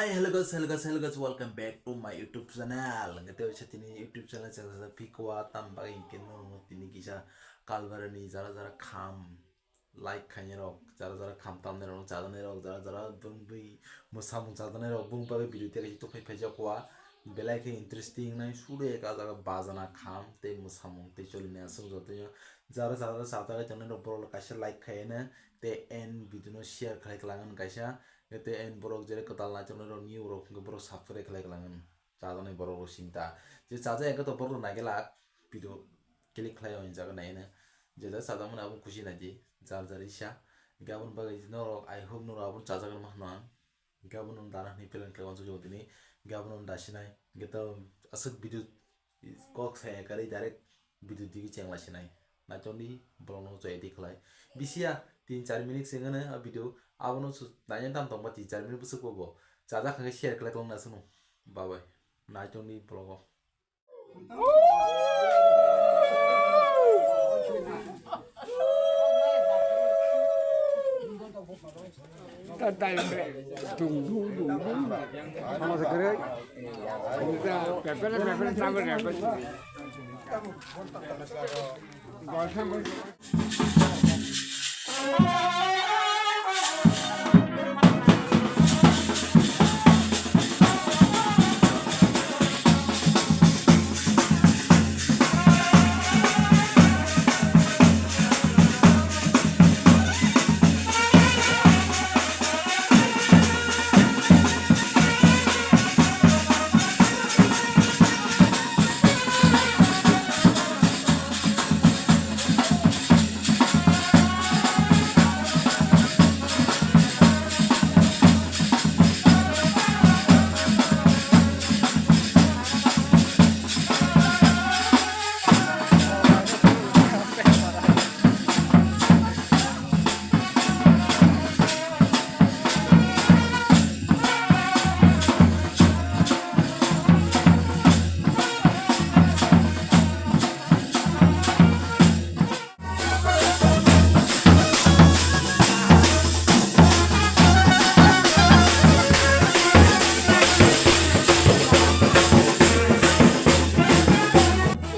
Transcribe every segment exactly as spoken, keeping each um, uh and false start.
Hello guys, hello guys, hello guys, welcome back to my YouTube channel. Hwnkhe tei waisa tini YouTube channel channel sa phikwa tam bagwi hwnkhe no tini kisa kalbarani jara jara kham like khainai rok, jara jara kham tamnai rok, chajaknai rok, jara jara bwrwi mwsamung chajaknai rok, bwrwi bagwi video tei kaisa tubui phaijakwa. Belai khe interesting nai sure ka jaga bajana kham tei mwsamung tei choli nai aswk jotono jara jara chajaknai rok borok kaisa like khaina tei end video no share khlai kwlango kaisa. Tei en borok jere kwtal naichomnai rok new rok hwnkhe borok subscribe khlai kwlango. Chajaknai borok rok sinta je chajak hwnkhe to borok rok naigelak video click khlai o hinjago naino. Jeda chajakmani abo khusi naidi jar jar isa. Hwnkhe aboni bagwi norok I hope norok abono chajaknai ma hwnwi ang. Hwnkhe abono dana hwnwi plan khlai uansukjagao tini. Hwnkhe abono dasinai hwnkhe to aswk video kok saya kwrwi direct video digi chengla sinai. Naichomdi borokno choi edit khlai. Bisiya tin char minute se hwnwi a video abono su-, naina tam tongba tin char minute bwswk bo bo. Chajak khe share khlai tongna sunu. Bye bye. Naichomdi borok.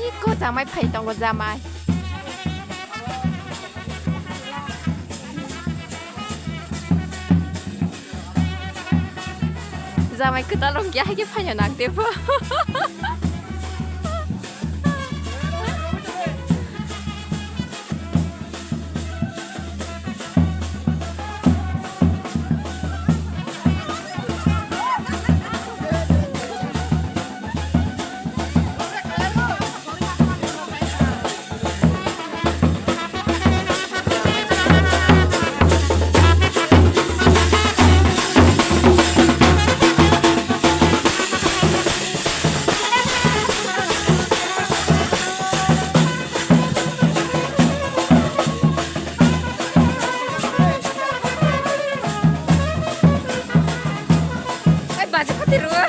Iko jamai phai tongo jamai. Jamai kwtal rok ya hai khe phaino nang tebo. Ai, baji pati rua.